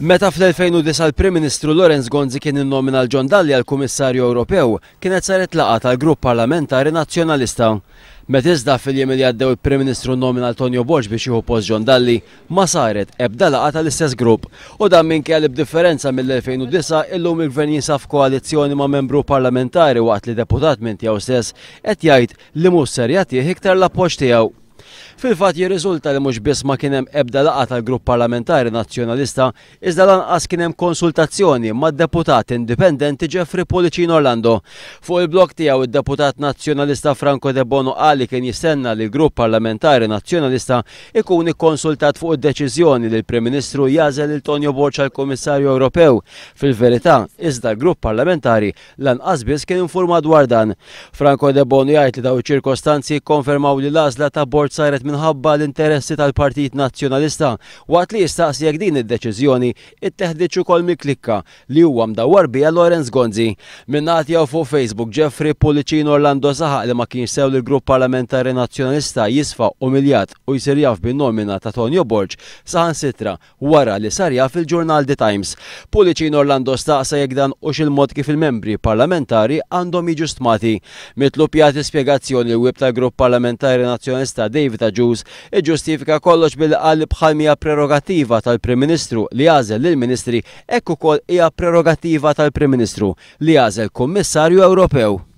Meta fl-2009 l-Prim Ministru Lawrence Gonzi kien innomina l John Dalli għal Kummissarju Ewropew, kienet saret laqgħa tal-Grupp Parlamentari Nazzjonalista. Meta iżda fil-jiem li għaddew il-Prim Ministru nnomina l Tonio Borg biex jieħu post John Dalli, ma saret ebda laqgħa tal-istess grupp. U dan minkejja li b'differenza mill-2009 illum il-Gvern jinsab f'koalizzjoni ma' membru parlamentari waqt li deputat minn tiegħu stess qed jgħid li mhux ser jagħtih iktar l-appoġġ tiegħu. Fil-fatt jirriżulta li mhux biss ma kien hemm ebda laqgħa tal-Grupp Parlamentari Nazzjonalista, iżda lanqas kien hemm konsultazzjoni mad-deputat indipendenti Jeffrey Pullicino Orlando. Fuq il-blog tiegħu id-deputat Nazzjonalista Franco Debono qal li kien jistenna li l-Grupp Parlamentari Nazzjonalista ikun ikkonsultat fuq id-deċiżjoni li l-Prim Ministru jagħżel lil Tonio Borg għal Kummissarju Ewropew. Fil-verità, iżda l-Grupp Parlamentari Lanqas biss kien informat dwar dan. Franco Debono jgħid li dawn iċ-ċirkostanzi jikkonfermaw li l-għażla ta' Borg saret minħabba l-interessi tal-Partit Nazzjonalista, waqt li jistaqsi jekk din id-deċiżjoni itteħditx ukoll mill-klikka li huwa mdawwar biha Lawrence Gonzi. Min-naħa tiegħu fuq Facebook, Jeffrey Pullicino Orlando saħaq li ma kienx sew li l-Grupp Parlamentari Nazzjonalista jisfa umiljat u jsir jaf bin-nomina ta' Tonio Borg saħansitra wara li sar jaf il-ġurnal The Times. Pullicino Orlando staqsa jekk dan hux il-mod kif il-membri parlamentari għandhom jiġu stmati. Mitlub jagħti spjegazzjoni l-Whip tal-Grupp Parlamentari Nazzjonalista David Agius iġġustifika kollox billi qal li bħal mhija prerogattiva tal-Prim Ministru li jagħżel lill-Ministri hekk ukoll hija prerogattiva tal-Prim Ministru li jagħżel Kummissarju Ewropew.